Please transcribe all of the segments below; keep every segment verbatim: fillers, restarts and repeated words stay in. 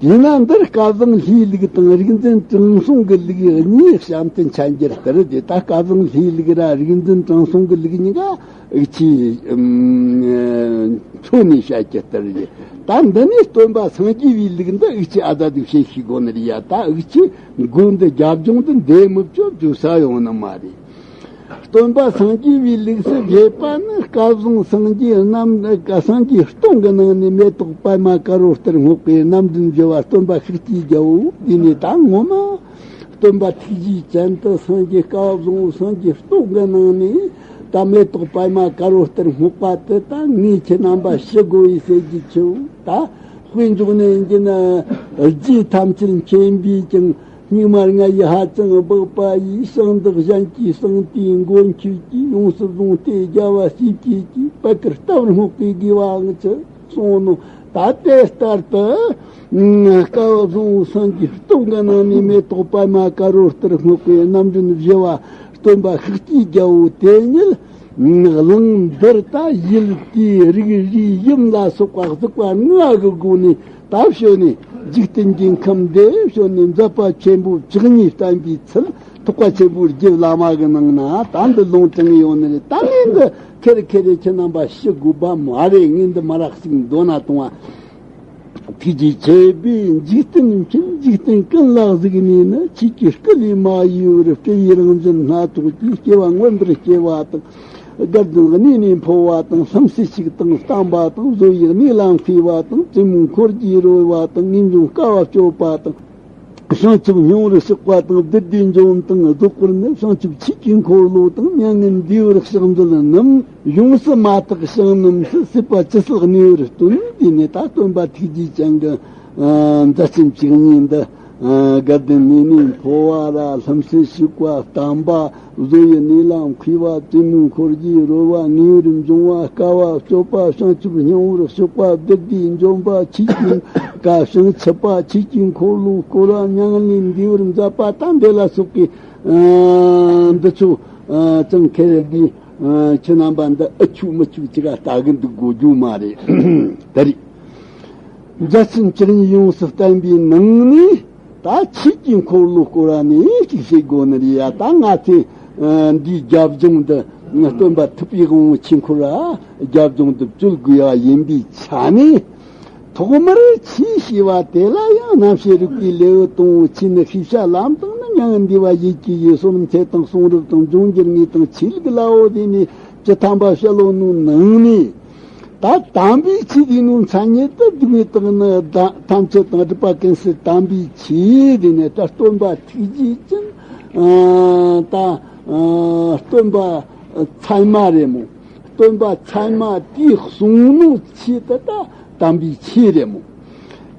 དེས་ན་འདིར་སྐལ་བཟང་ལྷའི་ལུགས་དང་རིག་འཛིན་དྲང་སྲོང་གི་ལུགས་གཉིས་བཤམས་ཏེ་འཆད་འགྱུར་ལྟར་ཏེ། ད་སྐལ་བཟང་ལྷའི་ལུགས་ར་རིག་འཛིན་དྲང་སྲོང་གི་ལུགས་གཉིས་ཀ་འུ་ཆོས་ཨུམ་འཚོ་ནས་བཤད་ཀྱི་ལྟར་རེད། ད་འདི་ནས་སྟོན་པ་སངས་རྒྱས་པའི་ལུགས་འདི་འུ་ཆོས་ཨ་ད་དུ་བཤད་ཤེས་དགོས་ནི་རེད་ཡ། ད་འུ་ཆོས་མགོ་འདི་རྒྱབ་ལྗོངས་འདི་འདེད་མི་ཆོག་བཅོས་ས་ཡོང་ནི་མ་རེད། སྟོན་པ་སངས་རྒྱས་པའི་ལུགས་སུ་བཞེད་པ་ནི། སྐལ་བཟང་སངས་རྒྱས་རྣམ། སངས་རྒྱས་སྟོང་གི་ནང་ནས་མེ་ཏོག་པདྨ་དཀར་པོ་ལྟར་སྔོ་བའི་རྣམ་འདྲེན་བཞི་པ་སྟོན་པ་ཤཱཀྱའི་རྒྱལ་པོ། དེ་ནས་ད་ངོ་མ་སྟོན་པ་ཐུགས་རྗེ་ཅན་དུ་སངས་རྒྱས། སྐལ་བཟང་སངས་རྒྱས་སྟོང་གི་ནང་ནས་ད་མེ་ཏོག་པདྨ་དཀར་པོ་ལྟར་སྔོ་བ་དེ་ད་ངས་ཁྱེད་རྣམ་པ་ཞུ་དགོས་པའི་ཟེར་རྒྱུ་ཆེའོ། ད་དཔེ་འཇོག་ནས་ཡིན་གྱི་ན། རྒྱུད་ཐམས་ཅད་མཁྱེན་པས་ཀྱང་། སྙིགས་མ་ལྔ་ཡིས་ཧ་ཅང་སྦགས་པ་ཡིས། ཞིང་བདག་གཞན་གྱི་གསང་དུས་མགོན་ཁྱོད་ཀྱིས། ཡོངས་སུ་བཟུང་སྟེ་རྒྱལ་བ་སྲས་བཅས་ཀྱི། པད་དཀར་རྟ་བུར་སྔོག་པའི་དགེ་བའང་མཆིས་གསུངས་ནོ། ད་དེ་ལྟར་དུ་སྐལ་བཟང་སངས་རྒྱས་སྟོང་གི་ནང་ནས་མེ་ཏོག་པདྨ་དཀར་པོ་ལྟར་སྔོ་བའི་རྣམ་འདྲེན་བཞི་པ་སྟོན་པ་ཤཱཀྱའི་རྒྱལ་པོ་དེ་ཉིད་གླིང་འདིར་ད་ཡུལ་དེའི་རིགས་རུས་ཡུམ་ལ་སོགས་པ་གཟུགས་པོ་ལྔ་གི་སྒོ་ནས། ད་བྱོན་ནས་འཇིག་རྟེན་གྱི་ཁམས་འདི་བྱོན་ནས། མཛད་པ་ཆེན་པོ་བཅུ་གཉིས་བསྟན་པའི་ཚུལ། ཐེག་པ་ཆེན་པོའི་རྒྱུད་བླ་མ་གི་ནང་ན་ད་འདི་ལུང་དྲངས་ཡོད་ནི་རེད། ད་ངས་འདི་ཁེར་ཁེར་རེ་ཁྱེད་རྣམ་པ་ཞུ་དགོས་པ་མ་རེད། ངས་འདི་མ་རག་ཞིག་མདོར་ན་གཏོང་བ། ཐུགས་རྗེ་ཆེ་བའི་འཇིག་རྟེན་མཁྱེན། འཇིག་རྟེན་ཀུན་ལ་གཟིགས་ནས་ནི། ཆོས་ཀྱི་སྐུ་ལས་མ་གཡོས་པར། སྤྲུལ་པའི་རང་བཞིན་སྣ་ཚོགས་ཀྱིས། སྐྱེ་བ་མངོན་པར་སྐྱེ་བ་དང་། དགའ་ལྡན་གནས་ནས་འཕོ་བ་དང་། ལྷུམས་སུ་ཞུགས་དང་བལྟམས་པ་དང་། བཟོ་ཡི་གནས་ལ་མཁས་པ་དང་། བཙུན་མོའི་འཁོར་གྱིས་རོལ་བ་དང་། ངེས་འབྱུང་དཀའ་བ་སྤྱོད་པ་དང་། བྱང་ཆུབ་སྙིང་པོར་ཕྱོགས་པ་དང་། བདུད་སྡེ་འཇོམས་དང་། རྫོགས་པར་ནི་བྱང་ཆུབ་ཆོས་ཀྱི་འཁོར་ལོ་དང་། མྱ་ངན་འདས་པར་ཕྱག་འཚལ་རྣམས། ཡོངས་སུ་མ་དག་ཞིང་རྣམས་སུ། སྲིད་པ་ཇི་སྲིད་གནས་པར་སྟོན། དེ་ནས་ད་སྟོན་པ་ཐུགས་རྗེ་ཅན་གྱི་མཛད་ཆེན་བཅུ་གཉིས་འདི། དགའ་ལྡན་གནས་ནས་འཕོ་བ་ར། ལྷུམས་སུ་ཞུགས་པ་བལྟམས་པ། བཟོ་ཡི་གནས་ལ་མཁས་པ། བཙུན་མོའི་འཁོར་གྱིས་རོལ་བ། ངེས་པར་འབྱུང་བ་དཀའ་བ་སྤྱོད་པ། བྱང་ཆུབ་སྙིང་པོར་ཕྱོགས་པ། བདུད་སྡེ་འཇོམས་པ། ཆོས་ཀྱི་བཀའ་བྱང་ཆུབ་པ། ཆོས་ཀྱི་འཁོར་ལོ་བསྐོར་བ། མྱ་ངན་ལས་འདས་པར་མཛད་པ་དང་། འདི་ལ་སོགས་པའི་འདི་ཚོ་ཙང་ཁེ་རེ་འདི་ཁྱེད་རྣམ་པ་འདི་ཨ་ཆུ་མི་ཆུ་ཅི་ག་ལྟ་གི་འདུག་དགོས་རྒྱུ་མ་རེད། ད་རེད། མཛད་ཆེན་བཅུ་གཉིས་ཡོངས་སུ་བསྟན་པའི་ནང་ནས། ད་ཆོས་ཀྱི་འཁོར་ལོ་བསྐོར་བ་ནས་གཅིག་བཤད་དགོས་ནི་རེད་ཡ། ད་ང་ཚོས་འདིའི་རྒྱབ་ལྗོངས་འདི་སྟོན་པ་ཐུབ་པའི་དབང་པོ་ཆོས་འཁོར་ར་རྒྱབ་ལྗོངས་འདི་བཅོལ་དགོས་ཡ་ཡིན་པའི་ཆ་ནས། ཐོག་མར་ཆོས་ཞེས་པ་དེ་ལ་ཡང་རྣམ་བཤད་རིག་པའི་ལེའུ་དང་པོ་ཆོས་ནི་ཤེས་བྱ་ལམ་དང་ནི། མྱ་ངན་འདས་པ་ཡིད་ཀྱི་ཡུལ། བསོད་ནམས་ཚད་དང་གསུང་རབ་དང་། འབྱུང་འགྱུར་དངོས་དང་ཆོས་ལུགས་ལའོ། དེ་ནས་བཅུ་ཐམ་པ་བཤད་ལོ་ནོ་ནང་ནས། ད་དམ་པའི་ཆོས་དེ་ནོ་མཚན་ཉིད་དུ་སྡུག་བསྔལ་དང་ནི་ཐམས་ཅད་དང་སྒྲུབ་པ་ཀུན་སེལ་དམ་པའི་ཆོས་དེ་ནས། ད་སྟོན་པ་ཐུགས་རྗེ་ཅན། ད་སྟོན་པ་ཚད་མ་རེད་མོ། སྟོན་པ་ཚད་མ་དེས་གསུངས་ནོ་ཆོས་དེ་ད་དམ་པའི་ཆོས་རེད་མོ།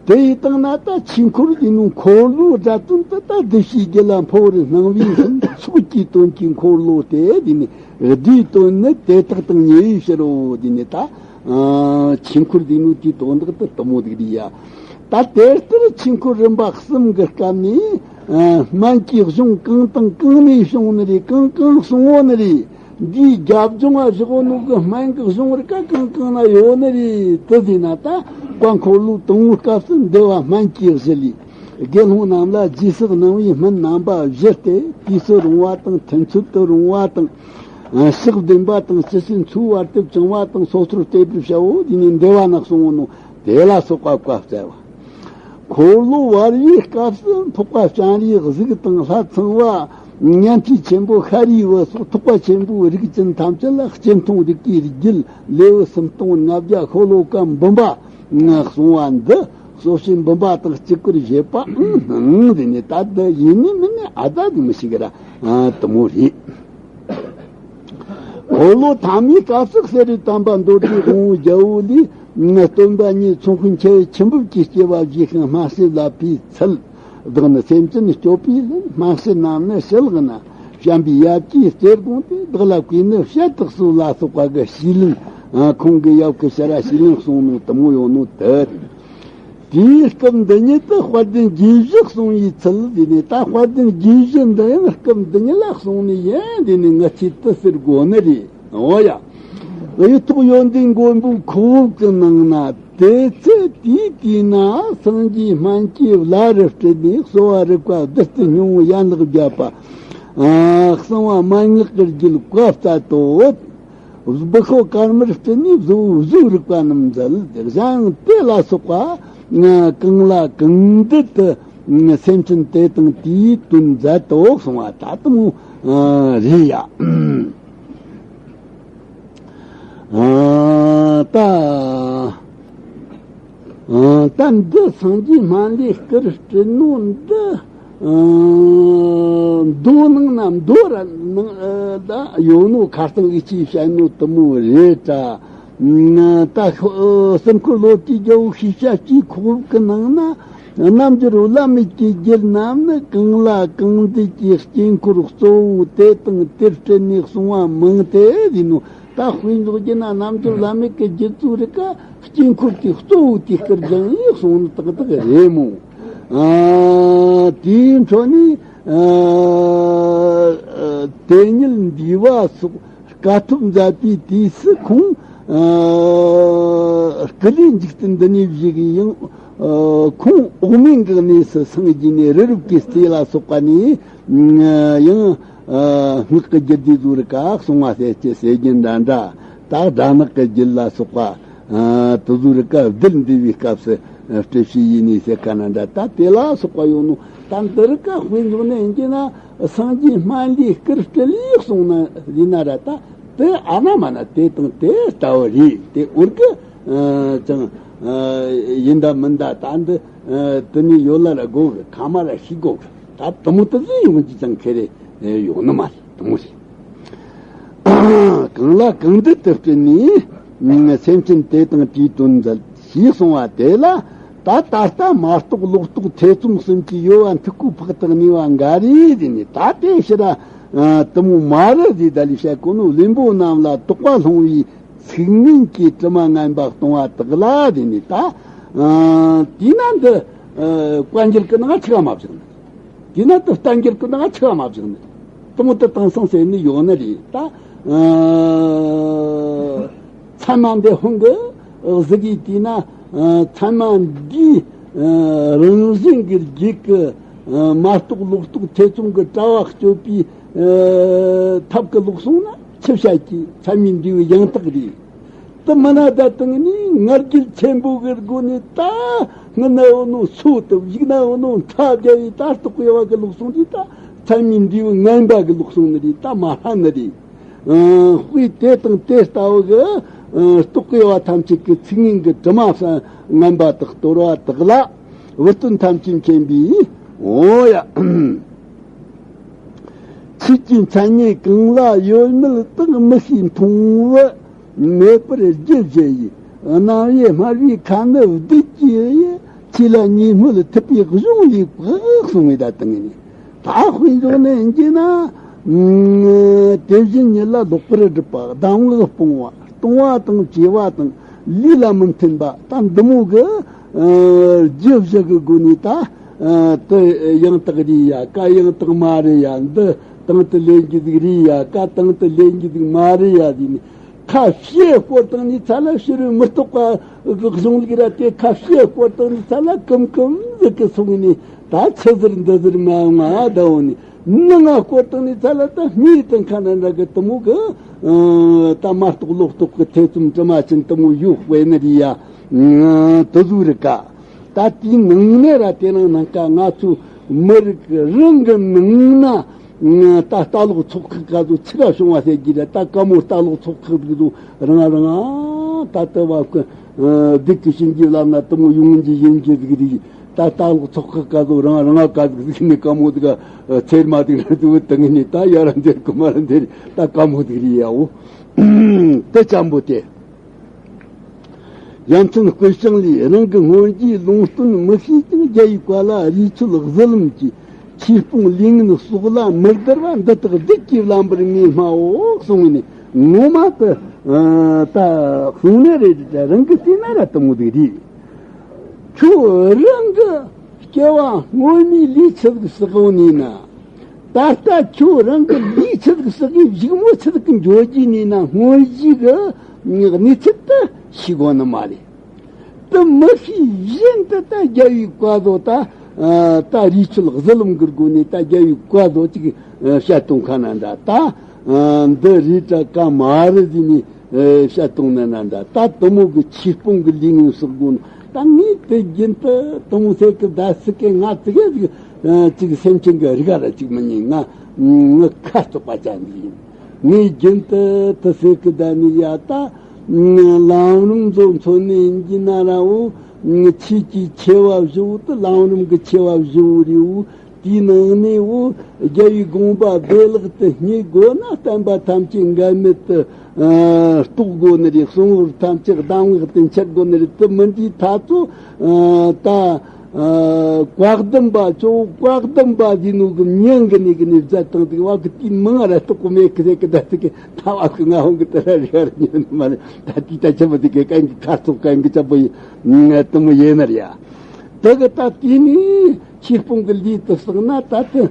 དེ་ཡི་སྟེང་ན་ད་ཆོས་འཁོར་ཡིན་ནོ། འཁོར་ལོའི་སྒྲ་དོན་དེ་ད་བདེ་གཤེགས་རྒྱུད་ལ་འཕོ་བར་སྣང་བའི་ཕྱིར། ཚོགས་ཀྱི་དོན་གྱི་འཁོར་ལོ་སྟེ། དེ་ནི་བསྡུས་དོན་ནི་དེ་དག་དང་ཉེ་བའི་ཕྱིར་རོ། དེ་ནི་ད་ཆོས་འཁོར་ཡིན་ནོ་དེའི་དོན་དག་དེ་དེ་མོ་ཟིག་རེད་ཡ། ད་དེ་ལྟར་ཆོས་འཁོར་རིམ་པ་གསུམ་གྱི་སྐབས་ནས། སྨན་གྱི་གཞུང་གང་དང་གང་ནས་བྱུང་ནི་རེད། གང་གང་གསུང་བོ་ནི་རེད། འདིའི་རྒྱབ་ལྗོངས་ལ་བཞག་ནོ་གི་སྨན་གྱི་གཞུང་རིགས་ག་གང་གང་ན་ཡོད་ནི་རེད། དེ་ཟིན་ན་ད་བཀའ་འཁོར་ལོ་དང་པོའི་སྐབས་སུ་འདུལ་བ་སྨན་གྱི་གཞི་ལས། དགེ་སློང་རྣམས་ལ་རྗེས་སུ་གནང་བའི་སྨན་རྣམ་པ་བཞི་སྟེ། དུས་སུ་རུང་བ་དང་། ཐུན་ཚོད་དུ་རུང་བ་དང་། ཕྱག་བདེན་པ་དང་། ཇི་སྲིད་འཚོའི་བར་དུ་བཅིང་བ་དང་། སོ་སོར་བལྟས་པར་བྱའོ། དེ་ནས་འདུལ་བ་ན་གསུངས་ནོ་དེ་ལ་སོགས་པ་བཀའ་སྩལ་བ། འཁོར་ལོ་བར་བའི་སྐབས་སུ་འཕགས་པ་སྤྱན་རས་གཟིགས་དང་ལྷ་ཚངས་པ། ཉན་ཐོས་ཆེན་པོ་ཤཱ་རིའི་བུ་སོགས་ཐེག་པ་ཆེན་པོའི་རིགས་ཅན་ཐམས་ཅད་ལ་སྤྱི་མཐོང་རིག་པའི་རྒྱུད་ལེའུ་སུམ་སྟོང་ལྔ་བརྒྱ་ཤོ་ལོ་ཀ་འབུམ་པ་གསུང་བ་འདི་སོ་སོའི་འབུམ་པ་དང་གཅིག་པར་བཞེད་པའང་སྣང་། དེ་ནས་ད་འདི་ཡིན་ནི་མིན་ནི་ཨ་ད་དུ་མི་ཤེས་གི་ར། དེ་མོ་རེད། འཁོར་ལོ་ཐ་མའི་སྐབས་སུ་གསེར་རི་དམ་པ་མདོ་སྡེ་དབང་པོ་རྒྱལ་པོ་ལས། སྟོན་པ་ཉིད་ཚོགས་ཀུན་ཁྱེར་ཆུ་འབུབ་ཀྱི་སྐྱེ་བ་བཞེས་ཤིང་སྨྲ་ཤེས་བསླབ་པའི་ཚུལ། བདག་ནི་སེམས་ཅན་སྐྱོབ་པའི་ལན། སྨྲ་ཤེས་རྣམས་ནི་ཕྱི་ལོགས་ན། བྱམས་པའི་ཡབ་ཀྱི་གསེར་དགོངས་ཏེ། བདག་ལ་གུས་ནི་ཕྱི་དག་སོ་ལ་སོགས་པ་གི་ཞུས་ལན། ཁོང་གི་ཡབ་ཀྱི་ཕྱིར་ར་ཞུས་ལན་གསུངས་ནོ་དེ་མོ་ཡོད་ནོ་དེ་རེད། དེའི་སྐབས་འདི་ཉིད་དུ་དཔལ་ལྡན་དགྱེས་བཞི་གསུང་བའི་ཚུལ་ཟེར་ནས། ད་དཔལ་ལྡན་དགྱེས་བཞི་འདི་ཡང་སྐབས་འདི་ཉིད་ལ་གསུང་ནི་ཡིན། དེ་ནི་ངེས་ཅན་དུ་ཟེར་དགོས་ནི་རེད། འོ་ཡ། གཡུ་ཐོག་ཡོན་ཏན་མགོན་པོའི་ཁོག་དབུབ་ཀྱི་ནང་ན། དེ་ཚེ་དེའི་དུས་ན་སངས་རྒྱས་སྨན་གྱི་བླ་རུ་སྤྲུལ་ནས། གསོལ་བ་རིག་པ་བདུད་རྩི་སྙིང་པོ་ཡན་ལག་བརྒྱད་པ། ཨ། གསང་བ་མན་ངག་གི་རྒྱུད་བཀའ་སྩལ་ཏོ། བུ་ཤོ་དཀར་དམར་སྤྲུལ་ནས་བཟོ་བཟོ་རིག་པ་རྣམས་མཛད། གཞན་དེ་ལ་སོགས་པ་གང་ལ་གང་འདུལ་དུ་སེམས་ཅན་དེ་དང་དེའི་དོན་མཛད་དོ་གསུང་བ་ད་དུང་རེད་ཡ། ཨ། ད། ཨ། ད་འདི་སངས་རྒྱས་སྨན་བླའི་སྐུར་སྤྲུལ་ནོ་འདི། ཨ། མདོ་ནང་ན་མདོ་ར་ནང་ད་ཡོད་ནོ། ཁ་སང་གི་ཅིག་བཤད་ནོ་དེ་མོ་རེད་དྲ། ད་གསུར་འཁོར་ལོ་ཀྲི་རྒྱལ་པོ་ཤེས་བྱ་སྤྱིའི་ཁོག་དབུབ་ཀྱི་ནང་ན། རྣལ་འབྱོར་བླ་མེད་ཀྱི་རྒྱུད་རྣམས་ནི། གང་ལ་གང་འདུལ་གྱི་དཀྱིལ་འཁོར་གཙོ་བོ་དེ་དང་དེར་སྤྲུལ་ནས་གསུང་བ་མང་སྟེ་ཟེར་ནོ། ད་དཔེ་འཇོག་རྒྱུ་ན་རྣལ་འབྱོར་བླ་མེད་ཀྱི་རྒྱུད་ཚོ་རིགས་ཀ་དཀྱིལ་འཁོར་གྱི་གཙོ་བོ་དེ་སྐུར་སྦྱངས་ནས་གསུང་ནི་ཏག་ཏག་རེད་མོ། ཨ། དེའི་འཕྲོ་ནས། ཨ། དེ་ཉིད་འདུས་པ་སོགས་དཀའ་ཐུབ་མཛད་པའི་དུས་སུ་ཁོང་། ཨ། སྐུ་ལུས་འཇིག་རྟེན་འདི་ནས་བཞུགས་ཡང་། ཨ། ཁོང་འོག་མིན་གྱི་གནས་སུ་སངས་རྒྱས་ནས། རི་རབ་ཀྱི་རྩེ་ལ་སོགས་པ་ནས་ཡང་། ཨ། སྔགས་ཀྱི་རྒྱུད་སྡེ་ཚོ་རིགས་ཀ་གསུང་བ་ཟེར་གྱི་ཟེར་རྒྱུ་འདྲ་འདྲ། ད་དགྲ་ནག་གི་རྒྱུད་ལ་སོགས་པ། ཨ། དེ་ཚོ་རིགས་ཀ་བདུད་འདུལ་བའི་སྐབས་སུ་སྤྲུལ་བྱེད་ཡིན་ནི་ཟེར་ག་ན་འདྲ། ད་དེ་ལ་སོགས་པ་ཡོད་ནོ། ད་འདི་རིགས་ཀ་དཔེ་འཇོག་ནས་ཡིན་གྱི་ན། སངས་རྒྱས་སྨན་བླའི་སྐུར་སྤྲུལ་ལས་གསུངས་ན་ཡིན་ན་ར། ད་དེ་ཨ་ན་མ་ན་དེ་དང་དེ་ལྟ་བུ་རེད། དེ་འུར་གི། ཨ། ཅང་། ཨ། ཡིན་ད་མིན་ད། ད་འདི། ཨ། དེ་ནས་ཡོད་ལ་ར་དགོས་གི། ཁ་མ་ར་ཤི་དགོས་གི། ད་དེ་མོ་དེ་ཚོ་ཡོང་གི་ཅང་ཁེ་རེ་ཡོང་ནི་མ་རེད། དེ་མོ་རེད། གང་ལ་གང་འདུལ་དུ་སྤྲུལ་ནས། སེམས་ཅན་དེ་དང་དེའི་དོན་མཛད་ཞེས་གསུངས་པ་དེ་ལ། ད་ད་ལྟ་མ་གཏོགས་ལོག་རྟོག་ཐེ་ཚོམ་གསུམ་གྱི་ཡོལ་བ་མཐུག་པོའི་ཕག་ཏུ་གནས་པ་འགའ་རེ་ཟེར་ནས། ད་དེ་ཕྱིར་ར་དེ་མོ་མ་རེད་ཟེར། ད་ལས་བཤད་གོ་ནོ་བླུན་པོ་རྣམས་ལ་དོགས་པ་སློང་བའི་ཚིག་ངན་གྱི་དྲི་མ་ངན་པ་གཏོང་བ་དག་ལ་ཟེར་ནས། ད་དེས་ན་འདི་བཀའ་འགྱུར་གྱི་ནང་ཆི་ག་མ་བཞག་ནས། དེས་ན་དེ་བསྟན་འགྱུར་གྱི་ནང་ཆི་ག་མ་བཞག་ནས། དེ་མོ་དེ་དེང་སང་ཟེར་ནི་ཡོད་ནི་རེད། ད། ཨ། ཚད་མ་འདི་ཧོང་གི་གཟིགས་ཡིག་དེས་ན། ཨ། ཚད་མ་འདིའི། ཨ། རང་བཞིན་གྱི་རྒྱུད་ཀྱི། ཨ། མ་རྟོགས་ལོག་རྟོག་ཐེ་ཚོམ་གྱི་དྲ་བ་གཅོད་པའི། ཨ། ཐབས་ཀྱི་ལུགས་སོང་ན་ཆི་བྱ་གི། ཚད་མའི་འབྲས་བུ་ཡང་དག་རེད། དེ་མིན་ན་ད་དེང་ནས་ང་རྒྱལ་ཆེན་པོ་གི་སྒོ་ནས་ད་སྔུན་ན་འོ་ནོ་སོ་བཏབ། གཞུག་ན་འོ་ནོ་མཐའ་བརྒྱབ་པའི་ད་རྟོག་གེ་བ་གི་ལུགས་སོང་དུས། ད་ཚད་མའི་འབྲས་བུ་ངན་པ་གི་ལུགས་སོང་ནི་རེད། ད་མ་ཧ་ནི་རེད། ཨ། དཔེ་དེ་དང་དེ་ལྟ་བུ་གི། ཨ། རྟོག་གེ་བ་ཐམས་ཅད་ཀྱི་ཚིག་ངན་གྱི་དྲི་མ་ངན་པ་དག་གཏོར་བ་དག་ལ། བུ་སྟོན་ཐམས་ཅད་མཁྱེན་པས། འོ་ཡ། ཆོས་ཀྱི་མཚན་ཉིད་གང་ལ་ཡོད་མེད་དག། མི་ཤེས་མཐོང་བ་མེད་པར་རྒྱུ་བཞི་ཡི། རྣམ་དབྱེ་སྨྲ་བའི་ཁ་ནི་བདུད་ཀྱི་ཡི། ཆོས་ལ་ཉེས་སྨོད་ཐེབས་པའི་གཞུང་ལས་བག་གསུང་བའི་ད་དང་ནི། ད་དཔེ་འཇོག་ནས་ཡིན་གྱི་ན། དེ་བཞིན་ཉིད་ལ་ལོག་པར་སྒྲུབ་པ། གདམས་ངག་སྤོང་བ། གཏོང་བ་དང་བཅོས་པ་དང་ལུས་ལ་མི་མཐུན་པ། ད་འདི་མོ་གི། ཨ། རྒྱུ་བཞི་གི་སྒོ་ནས་ད། ཨ། དེ་ཡང་དག་རེད་ཡ། ཀ་ཡང་དག་མ་རེད་ཡ། འདི་དང་དུ་ལེན་རྒྱུ་ཟིག་རེད་ཡ། ཀ་དང་དུ་ལེན་རྒྱུ་ཟིག་མ་རེད་ཡ་ཟེར་ནས། ཁ་ཕྱེ་བསྐོར་བཏང་ནས་ཚ་ལ་ཕྱི་རོལ་མི་རྟོག་པ་གི་གཞུང་ལུགས་ར། དེ་ཁ་ཕྱེ་བསྐོར་བཏང་ནས་ཚ་ལ་ཀུམ་ཀུམ་ཟིག་གི་སོང་ནས། ད་ཆི་ཟེར་འདི་ཟེར་མ་ཡོང་ང་ད་འོ་ནས། ནང་ང་བསྐོར་བཏང་ནས་ཚ་ལ་ད་སྨྲས་དང་ཁ་ན་འདྲ་གི་དེ་མོ་གི། ཨ། ད་མ་རྟོགས་ལོག་རྟོག་གི་ཐེ་ཚོམ་དྲི་མ་ཅན་དེ་མོ་ཡོད་དཔེ་ནི་རེད་ཡ། ཨ། དེ་ཟུག་རེད་ཀ། ད་དེའི་ནང་ནས་ར་དེ་རིང་ནངས་ཀ་ང་ཚོ་མི་རིགས་རང་གི་ནང་ན། ཨ། ད་ལྟ་ལོག་ཚོགས་ཁག་ག་ཚོ་ཆི་ག་བྱུང་བ་ཟེར་གྱི་རེད། ད་ཀ་མོ་ལྟ་ལོག་ཚོགས་ཁག་ཟིག་ཚོ་རང་རང་ད་ལྟ་བ་ཀི། ཨ། སྡིག་གི་བྱིན་གྱིས་བརླབས་ན་དེ་མོ་ཡོང་གི་ཡིན་གྱི་ཟིག་རེད། ད་ལྟ་ལོག་ཚོགས་ཁག་ག་ཚོ་རང་རང་ང་ག་ཟིག་ཟིག་ནས་ཀ་མོ་ཟིག་ཨ། ཚེར་མ་ཟིག་ར་ཟིག་བུད་དང་ནས། ད་ཡ་ར་འདིར་ཀུ་མ་ར་འདིར་ད་ཀ་མོ་ཟིག་རེད་ཡའོ། དེ་ཅམ་པོ་དེ། ཡ་མཚན་དཔེ་བྱང་ལས། རང་གི་སྔོན་རྗེས་ལུང་སྟོན་མི་ཤེས་ཀྱང་། རྒྱ་ཡི་བཀའ་ལ་རས་ཆོད་གཟུ་ལམ་གྱིས། ཆོས་སྤོང་ལས་ངན་སོགས་ལ་མི་བརྡར་བ། འདི་དག་བདུད་ཀྱིས་བརླམ་པར་ངས་སྨྲའོ་གསུངས་ནས། ངོ་མ་དེ། ཨ། ད་གསུང་ནི་རེད། རང་གིས་བལྟས་ན་ར་དེ་མོ་ཟིག་རེད། ཁྱོད་རང་གི་སྐྱེ་བ་སྔོན་མའི་ལས་ཆི་ཟིག་བསགས་ཡོད་ནས་ན། ད་ལྟ་ཁྱོད་རང་གི་ལས་ཆི་ཟིག་བསགས་གི། གཞུག་མོ་ཆི་ཟིག་གི་འགྱོ་རྒྱུ་ནས་ན། སྔོན་གཞུག་གི་ གནས་ཚུལ་དེ་ཤེས་དགོས་ནི་མ་རེད། དེ་མི་ཤེས་བཞིན་དུ་ད་རྒྱལ་བའི་བཀའ་བཟོ་ད་ད་རི་ཆུ་གཟི་ལམ་གྱི་སྒོ་ནས་ད་རྒྱལ་བའི་བཀའ་བཟོ་ཅིག་བཤད་གཏོང་ཁ་ན་འདྲ། ད་འདི་རེད་དྲ་ག་མ་རེད་ཟེར་ནས་བཤད་གཏོང་ན་ན་འདྲ། ད་དེ་མོ་གི་ཆོས་སྤོང་གི་ལས་ངན་བསགས་དགོས་ན། ད་ངས་དེ་རྒྱུན་དུ་དེ་མོ་ཟེར་གི་བསྡད་ཟེར་གི། ང་ཙི་གེ་ཟིག་ཅིག་སེམས་ཅན་གི་རིགས་ར་ཅིག་མི་ཉན། ང་ངི་ཁ་བཙོག་པ་ཅན་ཟིག་ཡིན། ངས་རྒྱུན་དུ་དེ་ཟེར་གི་བསྡད་ནི་ཡ། ད་ལམ་རིམ་བཟོ་མཚོན་ནས་ཡིན་གྱི་ན་ར། འོ་ཆོས་ཀྱི་ཆེ་བ་བཞི་བོ་དེ་ལམ་རིམ་གྱི་ཆེ་བ་བཞི་བོ་རེད། འོ་དེའི་ནང་ནས་འོ་རྒྱལ་བའི་དགོངས་པ་བདེ་བླག་ཏུ་རྙེད་དགོས་ན། བསྟན་པ་ཐམས་ཅད་འགལ་མེད་དུ་རྟོགས་དགོས་ནི་རེད། གསང་བ་ཐམས་ཅད་གདམས་ངག་ཏུ་འཆར་དགོས་ནི་རེད། དེ་མིན་དུས་ད་ཚོ་ད་བཀའ་གདམས་པ། ཅོ་བཀའ་གདམས་པ་ཟེར་ནོ་གི་མྱིང་གི་ནས་གི་ནས་བཟླས་བཏང་དུས། བ་གི་དེའི་མིང་ར་རྟོགས་གི་མེད་གི་ཟེར་གི་བསྡད་ཟེར་གི། ད་བ་གི་ང་ཧོང་གི་དེ་ར་རེ་ར་ཉན་མ་རེད། ད་དེ་ད་ཆེན་པོ་དེ་གི་གན་གི་ཁ་ཚོགས་གན་གི་ཆེན་པོ་ཡིན་དེ་མོ་ཡིན་ནི་རེད་ཡ། དེ་གི་ད་དེ་ནས་ཆོས་སྤོང་གི་ལས་དེ་བསགས་ན། ད་དེ་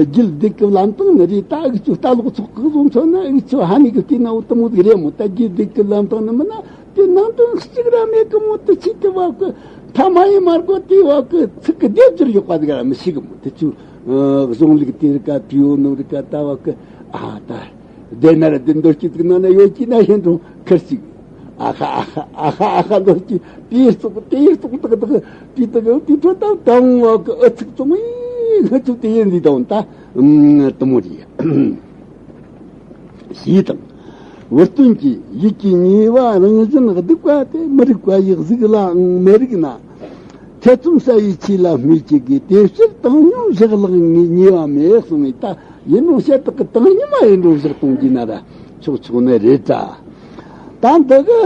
རྒྱུད་སྡིག་གི་ལམ་སྟོན་ནི་རེད། ད་འུ་ཚོ་ལྟ་ལོག་ཚོགས་གི་བཟོ་མཚོན་ན། འུ་ཚོ་ཧ་ནི་གི་བལྟས་ན་འོ་དེ་མོ་ཟིག་རེད་མོ། ད་རྒྱུད་སྡིག་གི་ལམ་སྟོན་ནི་མིན་ན། དེ་ནང་དོན་གཅིག་ར་མེད་གི་མོ། དེ་ཆི་དེ་བ་གི་ཐ་མ་ཡི་མར་གོ་དེ་བ་གི་ཚིག་གི་སྡེབ་སྦྱོར་ཡོད་པ་དེ་ག་ར་མི་ཤེས་གི་མོ། དེ་ཚོ་གཞུང་ལུགས་དེ་རིགས་ཀ་བྲིས་ཡོད་ནོ་རིགས་ཀ་ད་བ་གི། ཨ་ད་བདེ་ན་ར་དེ་མདོ་སྐྱིད་ཚིག་ནང་ན་ཡོད་ཀྱི་ན་ཡིན་འགྲོ་ཁར་ཅིག་ཨ་ཁ་ཨ་ཁ་ཨ་ཁ་ཨ་ཁ་མདོ་སྐྱིད་དེ་ཙོག་དེ་ཙོག་ཏག་ཏག་དེ་ཏག་དེ་ཕྲོ་ད་དང་བ་གི་ཨ་ཚིག་ཙོང་ཡིན། ང་ཚོ་དེ་ཡིན་ཟིག་དང་ད་དེ་མོ་རེད། ཞེས་དང་། བུ་སྟོན་གྱིས་ཡིད་ཀྱི་ཉེས་པ་རང་བཞིན་སྡིག་པ་སྟེ། མི་རིགས་པ་ཡི་གཟུགས་ལའང་མི་རིགས་ན། ཐེ་ཚོམ་ཟ་བའི་ཆོས་ལ་སྨོས་ཅི་དགོས། དེ་ཕྱིར་བཏང་སྙོམས་བཞག་ལགས་ཉེས་པ་མེད་གསུངས་པས། ད་ཡིན་ནོ་བཤད་སྟག་གི་བཏང་སྙོམས་མ་ཡིན་ནོ་བཞག་གཏོང་རྒྱུ་ན་ར་ཆོག་ཆོག་ནི་རེད་དྲ། ད་འདི་གི་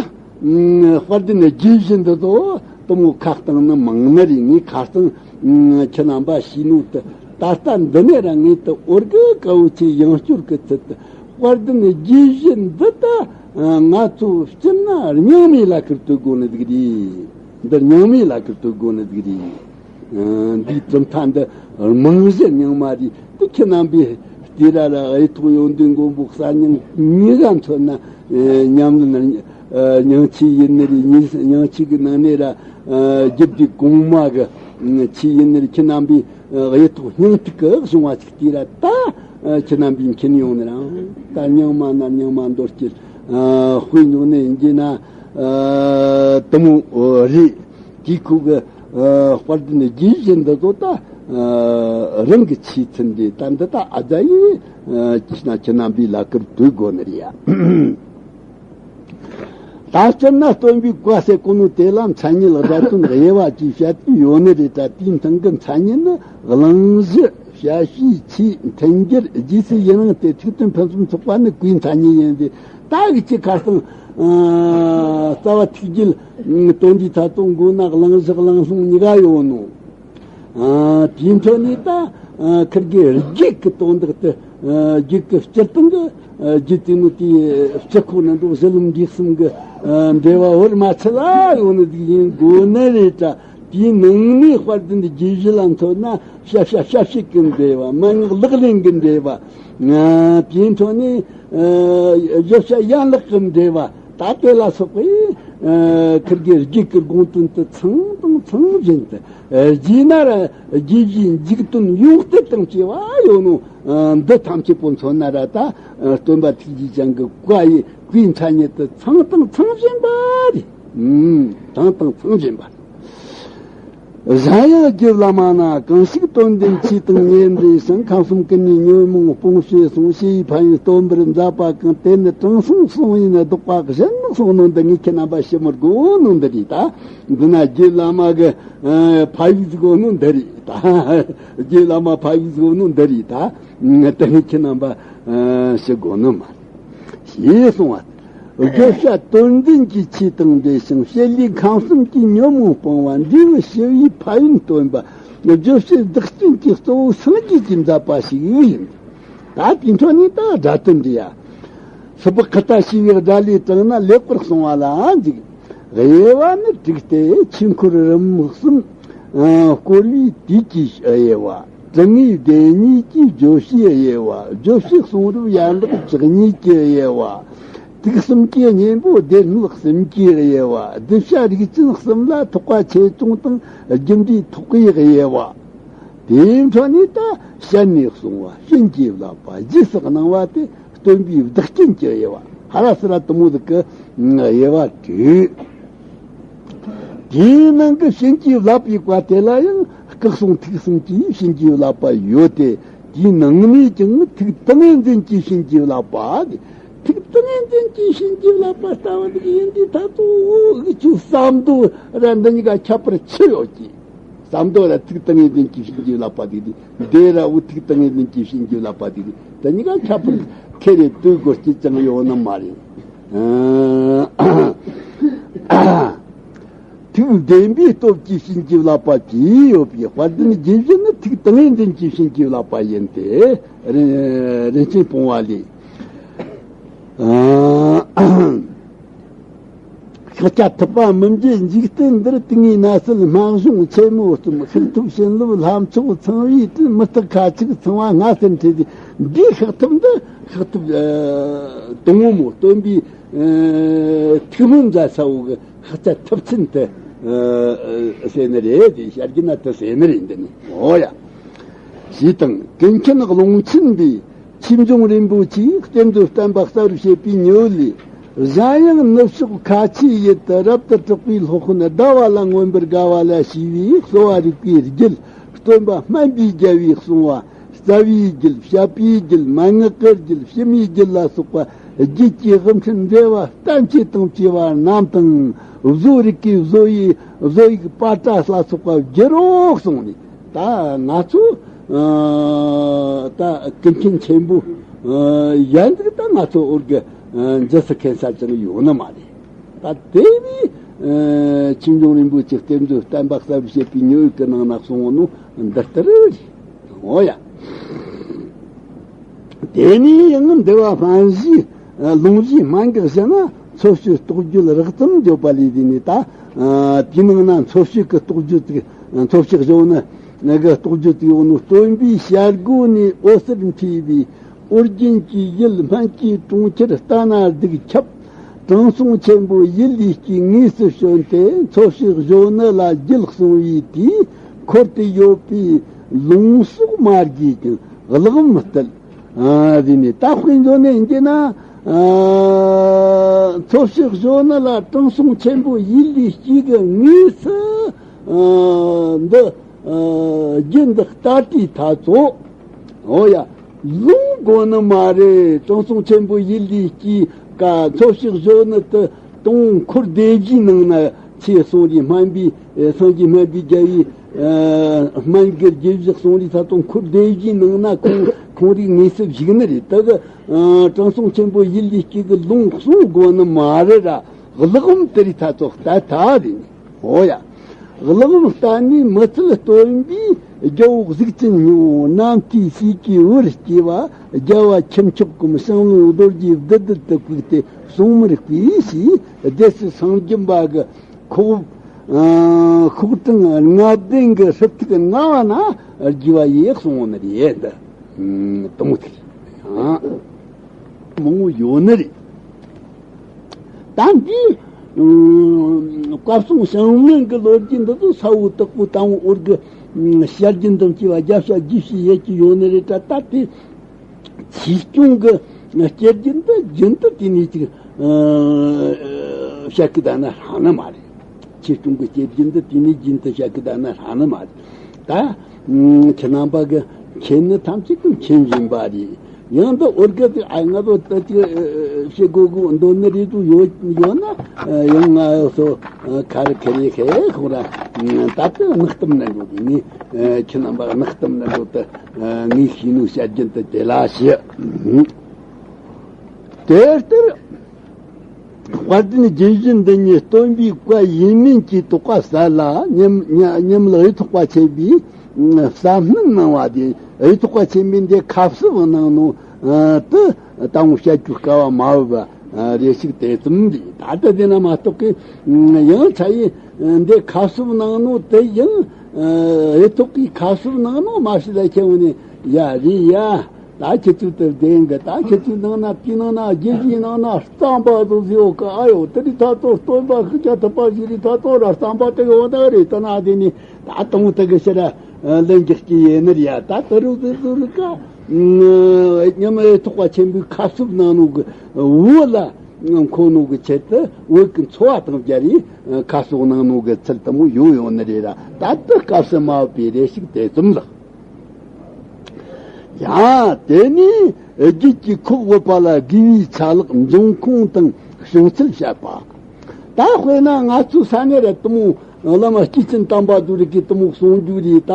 དཔལ་ལྡན་དགྱེས་བཞིན་འདི་ཚོ་དེ་མོ་ཁ་བཏང་ནི་མང་ནི་རེད། ངས་ཁ་སང་ཁྱེད་རྣམ་པ་ཤེས་ནོ་དེ། ད་ལྟ་འདི་ནས་ར་ངས་དེ་འོར་གི་དཀའ་བོ་ཆེ་ཡང་སྐྱོར་གི་ཚུལ་དུ། དཔལ་ལྡན་དགྱེས་བཞིན་འདི་ད་ང་ཚོ་སྤྱིར་ན་རྙིང་མའི་ལ་ཁུར་བསྟོད་དགོས་ནི་ཟིག་རེད། འདི་རྙིང་མའི་ལ་ཁུར་བསྟོད་དགོས་ནི་ཟིག་རེད། འདིའི་གྲུབ་མཐའ་འདི་རྨང་གཞི་རྙིང་མ་རེད། དེ་ཁྱེད་རྣམ་པས་ལྟོས་ར་ར་གཡུ་ཐོག་ཡོན་ཏན་མགོན་པོ་གསར་རྙིང་གཉིས་ཀ་མཚོན་ན། ཉམས་ལེན་རྙིང་ཆོས་ཡིན་ནི་རེད། རྙིང་ཆོས་ཀྱི་ནང་ནས་ར་རྒྱུད་སྡེ་གོང་མ་གི་ཆོས་ཡིན་ནི་རེད། ཁྱེད་རྣམ་པས་གཡུ་ཐོག་སྙིང་ཐིག་གི་བྱུང་བ་ཅིག་ལྟོས་ར། ད་ཁྱེད་རྣམ་པས་མཁྱེན་ཡོང་ནི་རང་། ད་རྙིང་མ་ན་རྙིང་མ་མདོ་སྐྱེས་དཔེ་ཉོ་ནས་ཡིན་གྱི་ན་དེ་མོ་རེད། དེ་ཁོ་གི་དཔལ་ལྡན་དགྱེས་བཞིན་འདི་ཚོ་ད་རང་གི་ཆོས་ཚུལ་འདི་ད་འདི་ད་ཨ་ཙ་ཡིས་ཁྱེད་རྣམ་པའི་ལ་ཁུར་བསྟོད་དགོས་ནི་རེད་ཡ། ད་སྤྱིར་ན་སྟོན་པའི་བཀའ་ཟེར་གོ་ནོ་དེ་ལ་མཚན་ཉིད་སྒྲ་དོན་དབྱེ་བ་བཅས་བཤད་དུས་ཡོད་ནི་རེད་དྲ། དེའི་སྟེང་གི་མཚན་ཉིད་ནི་གླེང་གཞི། བཤད་བྱའི་ཆོས། མཐུན་འགྱུར། རྗེས་སུ་ཡི་རང་སྟེ་ཐིག་དོན་ཕུན་སུམ་ཚོགས་པ་ནི་བཀའི་མཚན་ཉིད་ཡིན་ཏེ། ད་གི་ཆི་ཁ་སང་རྩ་བ་ཐིག་རྒྱུད་དོན་འདིའི་ཐ་ཚོ་མགོ་ན་གླེང་གཞི་གླེང་སློང་གཉིས་ཀ་ཡོད་ནོ། དེའི་འཕྲོ་ནས་ད་ཁིར་གི་རྒྱུད་ཀྱི་དོན་དག་དེ། རྒྱུད་ཀྱི་སྤྱིར་བཏང་གི་རྒྱུད་དེ་ནི་དེའི་སྤྱི་ཁོག་ནས་འགྲོ་གཞི་ལམ་འབྲས་གསུམ་གྱི་འབྲེལ་བ་བར་མ་ཆད་ལ་ཡོད་ནི་ཟིག་ཡིན་དགོས་ནི་རེད་དྲ། དེའི་ནང་ནས་དཔལ་ལྡན་དགྱེས་བཞི་ལ་མཚོན་ན་བྱ་བྱ་བྱ་བྱེད་ཀྱི་འབྲེལ་བ། མན་ངག་ལག་ལེན་གྱི་འབྲེལ་བ། དེའི་འཕྲོ་ནས་བརྗོད་བྱ་ཡན་ལག་གི་འབྲེལ་བ། ད་དེ་ལ་སོགས་པའི་ཁིར་གི་རྒྱུད་ཀྱི་དགོངས་དོན་དུ་ཚང་དང་ཚང་བཞིན་དུ། རྗེས་ན་ར་དགྱེས་བཞིའི་འཇུག་དོན་ཡོངས་གཏད་དང་བཅས་པ་ཡོད་ནོ། འདི་ཐམས་ཅད་པོ་མཚོན་ན་ར་ད་སྟོན་པ་ཐུགས་རྗེ་ཅན་གྱི་བཀའ་ཡི་བཀའི་མཚན་ཉིད་དུ་ཚང་དང་ཚང་བཞིན་པ་རེད། ཚང་དང་ཚང་བཞིན་པ་རེད། གཞན་ཡང་རྒྱུད་བླ་མ་ན་གང་ཞིག་དོན་ལྡན་ཆོས་དང་ཉེར་འབྲེལ་ཞིང་། ཁམས་གསུམ་ཀུན་ནས་ཉོན་མོངས་སྤོངས་ཞེས་གསུངས། ཞེས་པའི་ཕན་ཡོན་སྟོན་པར་མཛད་པ་གང་། དེ་ནི་དྲང་སྲོང་གསུང་ཡིན་ལྡོག་པ་གཞན་ནི་གསུང་ནོ་འདི་ངས་ཁྱེད་རྣམ་པ་ཞུ་མི་དགོས་ནོ་འདི་རེད། ད་འདི་ན་རྒྱུད་བླ་མ་གི་ཕ་ཡུལ་ཟིག་ཡོད་ནོ་འདི་རེད། ད་རྒྱུད་བླ་མ་ཕ་ཡུལ་ཟིག་ཡོད་ནོ་འདི་རེད། ད་དེ་ངས་ཁྱེད་རྣམ་པ་ཞུ་དགོས་ནོ་མ་རེད། ཞེས་གསུངས་པ། བརྗོད་བྱ་དོན་ལྡན་གྱི་ཆོས་དང་འབྲེལ་ཞིང་། བྱེད་ལས་ཁམས་གསུམ་གྱི་ཉོན་མོངས་སྤོང་བ། འབྲས་བུ་ཞི་བའི་ཕན་ཡོན་སྟོན་པ། བརྗོད་བྱེད་བདག་རྐྱེན་གྱི་གཙོ་བོ་སངས་རྒྱས་ཀྱིས་མཛད་པ་ཞིག་ཡིན། ད་དེའི་འཕྲོ་ནས་ད་སྒྲ་དོན་འདི་ཡ། སུ་བ་ཁ་ཏ་ཞེས་པའི་སྒྲ་ལས་དྲངས་ན་ལེགས་པར་གསུངས་པ་ལ་འཇུག། དབྱེ་བ་ནི་དྲུག་སྟེ། ཆོས་འཁོར་རིམ་གསུམ་བསྐོར་བའི་དུས་ཀྱི་དབྱེ་བ། དྲི་ངེས་བདེན་གཉིས་ཀྱི་བརྗོད་བྱའི་དབྱེ་བ། བརྗོད་བྱའི་གསུང་རབ་ཡན་ལག་བཅུ་གཉིས་ཀྱི་དབྱེ་བ། ཐུགས་གསུམ་གྱི་གཉེན་པོ་སྡེ་སྣོད་གསུམ་གྱི་དབྱེ་བ། གདུལ་བྱ་རིགས་ཅན་གསུམ་ལ་ཐེག་པ་ཆེ་ཆུང་དང་རྒྱུ་འབྲས་ཐོག་གི་དབྱེ་བ། དེའི་འཕྲོ་ནས་ད་ཞལ་ནས་གསུངས་པ་བྱིན་གྱིས་བརླབས་པ་རྗེས་སུ་གནང་བ་དེ་སྟོན་པའི་བདག་རྐྱེན་གྱི་དབྱེ་བ། ཧ་ར་སི་ར་དུ་མོ་ཟིག་གི་དབྱེ་བ་དྲུག། དེའི་ནང་གི་བྱིན་གྱིས་བརླབས་པའི་བཀའ་དེ་ལ་ཡང་སྐུ་གསུང་ཐུགས་གསུམ་གྱིས་བྱིན་གྱིས་བརླབས་པ་ཡོད་དེ། དེའི་ནང་ནས་ཀྱང་ཐུགས་ཏིང་ངེ་འཛིན་གྱིས་བྱིན་གྱིས་བརླབས་པ་དེ། ཐུགས་ཏིང་ངེ་འཛིན་གྱིས་བྱིན་གྱིས་བརླབས་པ་ལྟ་བུ་འདི་ཡིན་དུས་ད་ཚོ་འུ་ཅུ་བསམ་མདོ་ར་འདི་གཉིས་ཀ་ཁྱད་པར་ཆེ་ཡོད་ཀྱི། བསམ་མདོ་ར་ཐུགས་ཏིང་ངེ་འཛིན་གྱིས་བྱིན་གྱིས་བརླབས་པ་དེ་དེ་འདི་ར་འུ་ཐུགས་ཏིང་ངེ་འཛིན་གྱིས་བྱིན་གྱིས་བརླབས་པ་དེ་དེ་གཉིས་ཀ་ཁྱད་པར་ཁེ་རེ་ལྟོས་དགོས་ཀྱི་ཅང་ཡོད་ནི་མ་རེད། ཨ། ཐུགས་བདེན་པའི་སྟོབས་ཀྱིས་བྱིན་གྱིས་བརླབས་པ་བཅས་ཡོད་པའི་དཔལ་ལྡན་རྒྱས་བཞི་ནི་ཐུགས་ཏིང་ངེ་འཛིན་གྱིས་བྱིན་གྱིས་བརླབས་པ་ཡིན་ཏེ། རིན་རིན་ཆེན་སྤོང་བ་ལས། ཨ། ཤཱཀྱ་ཐུབ་པ་མི་མཇེད་འཇིག་རྟེན་འདིར། དུས་ངན་ནད་སེལ་སྨན་གཞུང་ཆེན་མོ་གསུམ། ཤི་ཐུབ་བྱིན་རླབས་ལྷ་མཆོག་ཚངས་པའི་དྲིན། མི་རྟག་ཁ་ཅིག་ཚངས་པ་སྔ་སེ་འཕྲད་དེ། འདིའི་ཤཱཀ་ཐུབ་འདི་ཤཱཀ་ཐུབ་ཨ་དང་པོ་མོ་སྟོན་པའི་ཨ་ཐུགས་སྨོན་མཛད་ས་བོ་གི་ཤཱཀྱ་ཐུབ་ཆེན་དུ་ཨ་ཟེར་ནི་རེད། དེ་བྱ་རྒྱུད་ན་དུ་ཟེར་ནི་རེད། འདི་ནི་འོ་ཡ། ཞེས་དང་ཀུན་མཁྱེན་ཀློང་ཆེན་པས་ཆོས་འབྱུང་རིན་པོ་ཆེའི་གཏེར་མཛོད་བསྟན་པ་གསལ་བར་བྱེད་པའི་ཉི་འོད་ལས། གཞན་ཡང་ནུབ་ཕྱོགས་ཁ་ཆེའི་ཡུལ་དུ་རབ་ཏུ་གྲགས་པའི་སློབ་དཔོན་ཟླ་བ་ལ་མངོན་པར་དགའ་བ་ལ་ཞུས་པའི་གསོ་བ་རིག་པའི་རྒྱུད་སྟོན་པ་སྨན་པའི་རྒྱལ་པོས་གསུངས་པ། རྩ་བའི་རྒྱུད། བཤད་པའི་རྒྱུད། མན་ངག་གི་རྒྱུད། ཕྱི་མའི་རྒྱུད་ལ་སོགས་པ་རྒྱུད་ཀྱི་དབུ་མཐུད་འགྲེལ་བ་བསྟན་བཅོས་དང་བཅས་པ་རྣམས་དང་། བཟོ་རིག་གི་བཟོ་ཡིག་བཟོ་ཡིག་པ་ཏྲ་ལ་སོགས་པ་བསྒྱུར་རོ་གསུངས་ནས། ད་ང་ཚོ་ཨ་ད་ཀུན་མཁྱེན་ཆེན་པོ་ཨ་ཡན་ཟིག་ད་ང་ཚོ་འུར་གི་ཨ་འཇུ་ས་མཁན་ས་ཅང་ཡོད་ནི་མ་རེད། ད་དེ་བས་ཨ་ཆོས་འབྱུང་རིན་པོ་ཆེ་གཏེར་མཛོད་བསྟན་པ་གསལ་བར་བྱེད་པའི་ཉི་འོད་ཀྱི་ནང་ན་གསུངས་ནོ་འདི་ལྟར་རེད། འོ་ཡ། དེ་ནས་ཡང་འདུལ་བ་སྨན་བཞིའི་ལུང་བཞིའི་སྨན་གྱི་གཞི་ན་འཚོ་བྱེད་རྟོགས་བརྗོད་རགས་ཙམ་བརྗོད་པ་ལས། དེ་ནས་ད་དེའི་ནང་ན་འཚོ་བྱེད་ཀྱི་རྟོགས་བརྗོད་ཅིག་འཚོ་བྱེད་གཞུང་ནི་གི་རྟོགས་བརྗོད་ཅིག་ཡོད་ནོ། སྟོན་པའི་ཞལ་སྒོ་ནས་འོད་ཟེར་འཕྲོས་པའི་ཨོ་རྒྱན་གྱི་ཡུལ་སྨན་གྱི་གྲོང་ཁྱེར་ལྟ་ན་སྡུག་ཁྱབ། དྲང་སྲོང་ཆེན་པོ་ཡིད་ལས་སྐྱེས་དངོས་སུ་བྱོན་ཏེ། འཚོ་བྱེད་གཞོན་ནུ་ལ་རྒྱུད་གསུངས་པའི་དུས། འཁོར་དུ་ཡོད་པའི་ལུང་སོགས་མ་གོས་ཀྱང་གླེགས་བམ་བསྟན། ཨ་དེ་ནས་ད་དཔེ་མཛོད་ནས་འདི་ན་ཨ་འཚོ་བྱེད་གཞོན་ནུ་ལ་དྲང་སྲོང་ཆེན་པོ་ཡིད་ལས་སྐྱེས་ཀྱིས་དངོས་སུ་ཨ་འདི་ཨ་རྒྱུད་འདི་ལྟ་དུས་ད་ཚོ། འོ་ཡ། ལུང་དགོས་ནི་མ་རེད། དྲང་སྲོང་ཆེན་པོ་ཡིད་ལས་སྐྱེས་ཀ་འཚོ་བྱེད་གཞོན་ནུ་དེ་དང་འཁོར་སྡེ་བཞིའི་ནང་ན་ཆོས་གསུང་རེས། སྨན་པའི་ཨེ་སངས་རྒྱས་སྨན་པའི་རྒྱལ་པོའི་ཨེ་སྨན་གྱི་རྒྱུད་བཞི་གསུང་རེས་ད་དུང་འཁོར་སྡེ་བཞིའི་ནང་ན་ཁོང་ཁོང་རིགས་དངོས་སུ་བཞུགས་ནི་རེད། དེ་གི་ཨ་དྲང་སྲོང་ཆེན་པོ་ཡིད་ལས་སྐྱེས་ཀྱིས་ལུང་གསུང་དགོས་ནི་མ་རེད་ར། གླེགས་བམ་དེ་རིགས་ད་ཚོ་ལྟ་ཐལ་རེད། འོ་ཡ། གླེགས་བམ་ལྟ་ནས་མི་ཚུལ་སྟོན་པའི་རྒྱལ་པོ་གཟུགས་ཅན་སྙིང་པོ། རྣམ་ཐོས་སྲས་ཀྱི་བུར་སྐྱེས་པ། རྒྱལ་བ་ཁྱུ་མཆོག་གམ་ཞང་བློན་རྡོ་རྗེ་བདུད་བདུད་དུ་བཀུག་སྟེ་སྲུང་མར་བསྐོས་ཞེས་སྡེ་སྲིད་སངས་རྒྱམ་པ་གི་ཁོག་ཨ་ཤོག་གྲངས་ལྔ་བདུན་གྱི་ཧྲིལ་ཐིག་ལྔ་བ་ན་རྒྱས་པ་ཡིས་གསུངས་པ་ནི་རེད། དང་པོ་དེ་རེད། མང་པོ་ཡོད་ནི་རེད། ད་འདིའི་ཨ་བཀའ་སྲུང་ཞང་བློན་གྱི་ལོ་རྒྱུས་འདི་ཚོ་ས་བོ་དག་པོ་དང་པོ་འུར་གི་ཨ་བཤད་རྒྱུན་དང་བཅས་པ་བརྒྱ་བཤད་བརྒྱད་བཤད་ཡོད་ཀྱི་ཡོད་ནི་རེད། ད་ད་དེ་ཆོས་སྐྱོང་གི་ཨ་བསྐྱེད་རྒྱུན་འདི་རྒྱུན་དུ་དེ་ནས་ཅིག་ཨ་བཤད་གི་བསྡད་ན་ཧྲ་ནི་མ་རེད། ཆོས་སྐྱོང་གི་བསྐྱེད་རྒྱུན་འདི་དེ་ནས་རྒྱུན་དུ་བཤད་གི་བསྡད་ན་ཧྲ་ནི་མ་རེད། ད་ཁྱེད་རྣམ་པ་གི་མཁྱེན་ནི་ཐམས་ཅད་ཀྱིས་མཁྱེན་བཞིན་པ་རེད། ཡང་འདི་འུར་གི་ཨ་ང་ཚོ་ད་ཅིག་བཤད་དགོས་དགོས་འདོད་ནི་རེད་འདུག་ཡོད་ཡོད་ན་ཡང་ང་ཚོ་ཁ་རི་ཁ་རི་ཁེ་ཁོང་ར་ད་ལྟ་གནག་གཏམ་ན་འགྲོ་གི་ངས་ཁྱེད་རྣམ་པ་གནག་གཏམ་ན་འགྲོ་ད་ངས་ཤེས་ནོ་བཤད་རྒྱུན་དུ་དེ་ལ་བཤད། དེ་ལྟར། དཔལ་ལྡན་རྒྱས་བཞི་འདི་ཉིད་སྟོན་པའི་བཀའ་ཡིན་མིན་གྱི་དོགས་པ་བསལ་ལ། ཉམས་ཉམས་ལ་གཡུ་ཐོག་པ་ཆེན་པོས་བསམ་སྣང་གནང་བ་དེ། གཡུ་ཐོག་པ་ཆེན་པོས་འདི་ཁ་གསབ་གནང་ནོ་དེ་དང་བཤད་རྒྱུ་དཀའ་བ་མ་བབ་པ་རེ་ཞིག་དེ་ཙམ་རེད། ད་ལྟ་དེ་ན་མ་གཏོགས་ཀི་ཡང་ཆ་ཡི་འདི་ཁ་གསབ་གནང་ནོ་དེ་ཡང་གཡུ་ཐོག་གིས་ཁ་གསབ་གནང་ནོ་མ་ཤི་ལ་ཁྱེད་འོ་ནས་ཡ་རེད་ཡ། ད་ཁྱེད་ཚོའི་དེར་བདེན་གི། ད་ཁྱེད་ཚོའི་ནང་ན་དེའི་ནང་ན་རྒྱལ་སྤྱིའི་ནང་ན་རྩམ་པ་ཟོ་ཟེར་ཡོད་གི། ཨ་ཡོ། དེ་རིགས་ཐ་ཚོ་སྟོན་པ་ཤཱཀྱ་ཐུབ་པ་ཞིག་རིགས་ཐ་ཚོ་ར་རྩམ་པ་དེ་ཡོད་ད་རེད། ད་ན་དེ་ནི་ད་དང་དེ་གི་ཕྱིར་ལན་རྒྱག་གི་ཡིན་ནི་རེད་ཡ། ད་དེ་རུ་དེ་ཚོ་རིགས་ཀ་ཉམས་ཐོག་པ་ཆེན་པོའི་ཁ་གསབ་གནང་ནོ་གི་བོད་ལ་མཁོ་ནོ་གི་ཆེད་དུ་བོད་ཀྱི་འཚོ་བ་དང་སྦྱར་ཡི་ཁ་གསབ་གནང་ནོ་གི་ཚུལ་དེ་མོ་ཡོད་ཡོད་ནི་རེད་ར། ད་དེ་སྐབས་སུ་མ་བབས་པའི་རེ་ཞིག་དེ་ཙམ་ལགས། ཡང་དེ་ནས་རྒྱུད་ཀྱི་ཁོག་དབུབ་པ་ལ་དགེ་བའི་ཆ་ལག་འབྱུང་ཁུངས་དང་བྱུང་ཚུལ་བཤད་པ། ད་དཔེར་ན་ང་ཚོའི་ས་གནས་ར་དེ་མོ་བླ་མ་སྐྱེས་ཆེན་དམ་པ་དེ་རིགས་ཀྱིས་དེ་མོ་གསུང་རྒྱུ་རེད། ད་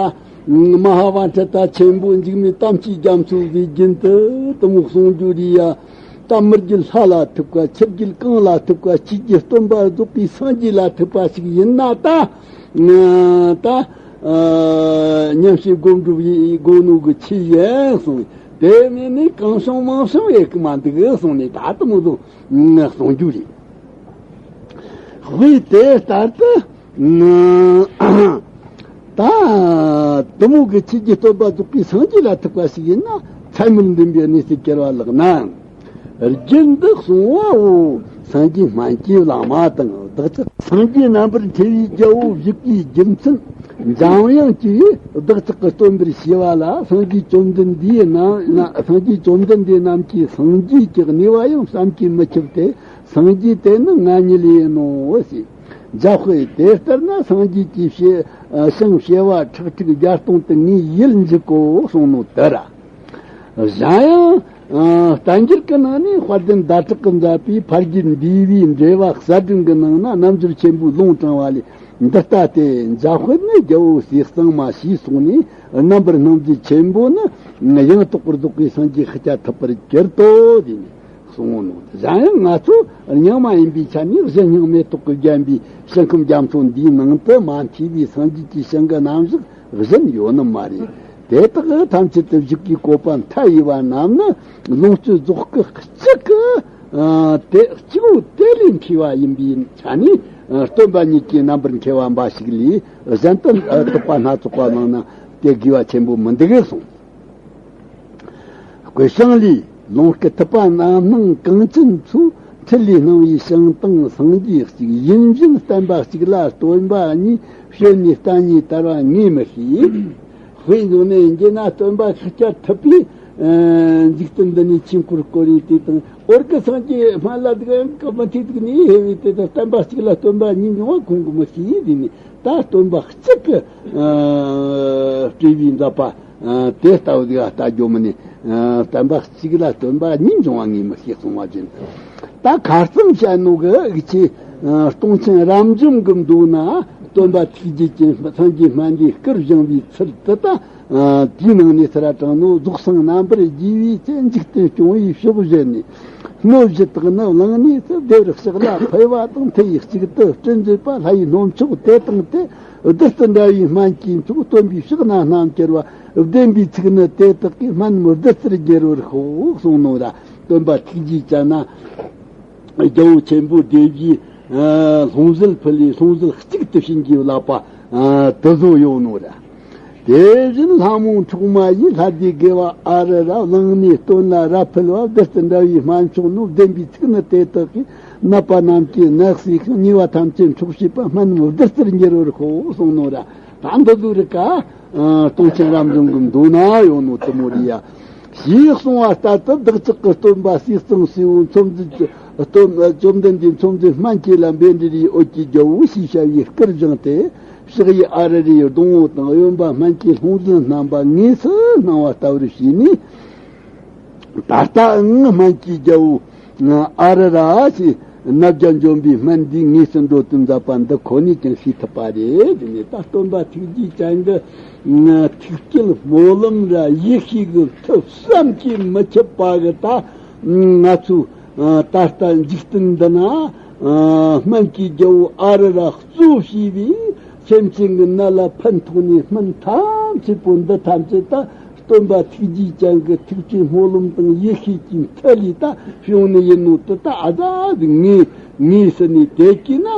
མ་ཧཱ་བན་ཏྲ་ད་ཆེན་པོ་འཇིགས་མེད་དམ་ཅན་རྒྱ་མཚོ་ཟེར་རྒྱུན་དུ་དེ་མོ་གསུང་རྒྱུ་རེད་ཡ། ད་མི་རྒྱུད་ལྷ་ལ་ཐུག་པ། ཆུ་རྒྱུད་གངས་ལ་ཐུག་པ། ཆོས་ཀྱི་སྟོན་པ་རྫོགས་པའི་སངས་རྒྱས་ལ་ཐུག་པ་ཞིག་ཡིན་ན་ད། ད་ཉམས་བཞེས་སྒོམ་སྒྲུབ་ཡི་དགོས་ནོ་གི་ཆེད་ཡིན་གསུངས། དེ་མིན་ནི་གང་བྱུང་མང་བྱུང་ཡེ་གི་མ་འདུག་གསུངས་ནས། ད་དེ་མོ་ཟོ་གསུང་རྒྱུ་རེད། དཔེ་དེ་ལྟར་དུ། ད་དེ་མོ་གི་ཆོས་ཀྱི་སྟོན་པ་རྫོགས་པའི་སངས་རྒྱས་ལ་ཐུག་པ་ཞིག་ཡིན་ན་ཚད་མར་འཛིན་པའི་གནས་སུ་གྱུར་པ་ལགས་ན། རྒྱུད་འདི་གསུང་བའོ། སངས་རྒྱས་སྨན་གྱི་བླ་མ་དང་བདག་ཅག་སངས་རྒྱས་རྣམ་པར་མཁྱེན་པའི་རྒྱལ་པོ་བཞུགས་པའི་རྒྱུ་མཚན་འཇམ་དབྱངས་ཀྱིས་བདག་ཅག་གི་སྟོན་པར་བྱས་པ་ལ། སངས་རྒྱས་བཅོམ་ལྡན་འདས་རྣམས། སངས་རྒྱས་བཅོམ་ལྡན་འདས་རྣམས་ཀྱི་སངས་རྒྱས་ཀྱི་གནས་པ་ཡང་བསམ་གྱིས་མི་ཁྱབ་སྟེ། སངས་རྒྱས་དེ་ནི་ང་ཉིད་ཡིན་ནོ་ཞེས། འཇམ་དཔལ་དེ་ལྟར་ན་སངས་རྒྱས་ཀྱི་བྱེ་ཞིང་བྱེ་བ་ཁྲག་ཁྲིག་བརྒྱ་སྟོང་དུ་ངའི་ཡིད་འཇུག་གོ་གསུངས་ནོ་དེ་ར། གཞན་ཡང་། ཨ། བསྟན་འགྱུར་གྱི་ནང་ནས་དཔལ་ལྡན་ཟླ་གྲགས་ཀྱིས་མཛད་པའི་ཕ་རྒྱུད་འདུས་པའི་འགྲེལ་པ་གསལ་སྒྲོན་གྱི་ནང་ན། རྣམ་འགྱུར་ཆེན་པོས་ལུང་དྲངས་པ་ལས། འདི་ལྟ་སྟེ། འཇམ་དཔལ་ནི་རྒྱལ་པོ་ཟས་གཙང་མ་ཞེས་གསུངས་ནས། རྣམ་པར་སྣང་མཛད་ཆེན་པོ་ནི་ཡང་དག་པར་རྫོགས་པའི་སངས་རྒྱས་ཤཱཀྱ་ཐུབ་པར་གྱུར་ཏོ། དེ་ནས་གསུངས་ནོ། གཞན་ཡང་ང་ཚོ་རྙིང་མ་ཡིན་པའི་ཆ་ནས་གཞི་སྙིང་མེ་ཏོག་གིས་བརྒྱན་པའི་ཞིང་ཁམས་རྒྱ་མཚོ་འདིའི་ནང་དུ་མ་མཐོང་བའི་སངས་རྒྱས་ཀྱི་ཞིང་གི་རྣམ་གཞག་གཞན་ཡོད་ནི་མ་རེད། དེ་དག་ཐམས་ཅད་དུ་བཞུགས་པའི་བཀོད་པ་མཐའ་ཡས་པ་རྣམས་ནི་ལོངས་སྤྱོད་རྫོགས་སྐུ་གཅིག་གི། ཨ། དེ་གཅིག་པོ་དེ་ལས་མཁས་པ་ཡིན་པའི་ཆ་ནས། ཨ། སྟོན་པ་ཉིད་ཀྱི་རྣམ་པར་མཁས་པ་འབའ་ཞིག་ལས་གཞན་དུ། ཨ། ཐུབ་པ་སྣ་ཚོགས་པ་གནང་ན་དེ་དགོས་པ་ཆེན་པོ་མི་འདུག་གསུངས། དགེ་བཤེས་ལས། ལོངས་སྐུ་ཐུབ་པ་རྣམ་སྣང་གངས་ཅན་མཚོའི་ཁྲི་ལས་སྣང་བའི་ཞིང་དང་སངས་རྒྱས་གཅིག་ཡིན་བཞིན་བསྟན་པ་གཅིག་ལ་སྟོན་པ་གཉིས་བྱོན་ནས་བསྟན་ནས་དར་བ་ངས་མི་ཤེས། དཔེ་འཇོག་ནས་ཡིན་རྒྱུ་ན་སྟོན་པ་ཤཱཀྱ་ཐུབ་པས། ཨ། འཇིག་རྟེན་འདི་ནས་ཆོས་འཁོར་བསྐོར་བའི་དུས་དང་། འོ་གི་སངས་རྒྱས་སྨན་བླ་འདི་ག་མི་ཐེག་ཐུག་ནས་ཧེ་བའི་དུས་དང་། བསྟན་པ་གཅིག་ལ་སྟོན་པ་གཉིས་འབྱུང་བ་ཁོང་གིས་མི་ཤེས་ཡིན་ནས། ད་སྟོན་པ་གཅིག་གི། ཨ། སྤྲུལ་པའི་མཛད་པ། ཨ། དེ་ལྟ་བུ་ཟིག་ལྟ་རྒྱུ་མིན་ནས། ཨ། བསྟན་པ་གཅིག་ལ་སྟོན་པ་གཉིས་འབྱུང་བ་ངས་མི་ཤེས་གསུངས་པ་བཞིན། ད་ཁ་རྩང་བཤད་ནོ་གི་གི་ཆེ། ཨ། སྟོང་ཆེན་རབ་འབྱམས་ཀྱི་མདོ་ན་སྟོན་པ་ཐུགས་རྗེ་ཅན་སངས་རྒྱས་སྨན་བླའི་སྐུར་བཞེངས་པའི་ཚུལ་དུ་ད། ཨ། དེའི་ནང་ནས་ཚུར་དྲངས་ནོ། རྫོགས་སངས་རྣམ་པར་རྒྱས་པའི་ཚེ། འཇིག་རྟེན་སྐྱོང་བའི་ཕྱོགས་བཞི་ནས། སྣོད་བཞི་དག་ནི་བླངས་ནས་སུ། བདེ་བར་གཤེགས་ལ་ཕུལ་བ་དང་། མཐུ་ཡིས་གཅིག་ཏུ་སྤྲིན་འཛིན་པ། ལྷ་ཡི་སྣོད་མཆོག་དེ་དང་དེ། བདུད་རྩི་འདྲ་བའི་སྨན་གྱིས་མཆོག་སྟོན་པའི་ཕྱག་ན་བསྣམས་གྱུར་པ། བདེན་པའི་ཚིག་ནི་དེ་དག་གིས། སྨན་རྣམས་བདུད་རྩིར་འགྱུར་བར་ཤོག་གསུངས་ནོ་ར། སྟོན་པ་ཐུགས་རྗེ་ཅན་ན་རྒྱལ་པོ་ཆེན་པོ་སྡེ་བཞིའི། ཨ། ལྷུང་བཟེད་ཕུལ་ལས་ལྷུང་བཟེད་གཅིག་ཏུ་བྱིན་གྱིས་བརླབས་པ། ཨ། དེ་ཚོ་ཡོད་ནོ་ར། དེ་བཞིན་ལྷ་མོ་འཕྲོག་མ་ཡིས་ལྷ་སྡེ་དགེ་བ་ཨ་རུ་ར། བླངས་ནས་སྟོན་ལ་རབ་ཕུལ་བ། བདུད་རྩི་འདྲ་བའི་སྨན་མཆོག་ནོ། བདེན་པའི་ཚིག་ནི་དེ་དག་གིས། ནད་པ་རྣམས་ཀྱི་ནད་སེལ་ཞིང་། ཉེས་པ་ཐམས་ཅད་འཕྲོག་བྱེད་པ། སྨན་རྣམས་བདུད་རྩིར་འགྱུར་བར་ཤོག་གསུངས་ནོ་ར། ད་འདི་ཚོ་རིགས་ཀ། ཨ། སྟོང་ཆེན་རབ་འབྱམས་ཀྱི་མདོ་ན་ཡོད་ནོ་དེ་མོ་རེད་ཡ། ཞེས་གསུངས་པ་ལྟར་དུ། བདག་ཅག་གི་སྟོན་པ་ཟས་གཙང་སྲས་པོ་མཚོ་འཛིན། སྟོན། བཅོམ་ལྡན་འདས་མཚོ་འཛིན་སྨན་བཅོས་ལ་འབད་འབྲེལ་བའི་འོད་ཀྱི་རྒྱལ་པོ་ཞེས་བྱ་བའི་སྐུར་བཞེངས་ཏེ། ཕྱག་གཡས་ཨ་རུ་རའི་སྡོང་པོ་དང་། གཡོན་པ་སྨན་གྱི་ལྷུང་བཟེད་བསྣམས་པ་དངོས་སུ་སྣང་བ་ལྟ་བུར་བྱས་ནས། ད་ལྟའང་སྨན་གྱི་རྒྱལ་པོ་ཨ་རུ་ར་ཞེས་ནད་བརྒྱ་འཇོམས་པའི་སྨན་འདིས་དངོས་སུ་འགྲོ་དོན་མཛད་པ་འདི་ཁོ་ནས་ཀྱང་ཤེས་ཐུབ་པ་རེད། དེ་ནས་ད་སྟོན་པ་ཐུགས་རྗེ་ཅན་གྱི་ཐུགས་བསྐྱེད་སྨོན་ལམ་ར་ཡེ་ཤེས་ཀྱི་མཐུ་བསམ་གྱིས་མི་ཁྱབ་པ་གི། ད་ང་ཚོས་ད་ལྟ་འཇིག་རྟེན་འདི་ན་སྨན་གྱི་རྒྱལ་པོ་ཨ་རུ་ར་གཙོ་བྱས་པའི་སེམས་ཅན་གྱི་ནད་ལ་ཕན་ཐོགས་ནས་སྨན་ཐམས་ཅད་པོ་འདི་ཐམས་ཅད་ད་སྟོན་པ་ཐུགས་རྗེ་ཅན་གྱི་ཐུགས་བསྐྱེད་སྨོན་ལམ་དང་ཡེ་ཤེས་ཀྱི་མཐུ་ལས་ད་བྱུང་ནི་ཡིན་ནོ་དེ་ད་ཨ་ཙི་ངེས་ངེས་ཟེར་ནས། དེ་གྱིས་ན་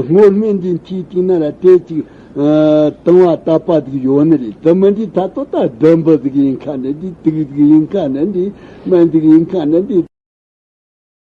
སྔོན་སྨན་འདི་འཐུས་དུས་ན་ར་དེ་ཅིག་ཨ། དང་བ་དད་པ་ཟིག་ཡོད་ནི་རེད། དེ་མིན་འདི་ད་ལྟ་ད་བདུན་པོ་ཟིག་ཡིན་ཁ་ནི་འདི། དུག་ཟིག་ཡིན་ཁ་ནི་འདི། སྨན་ཟིག་ཡིན་ཁ་ནི་འདི།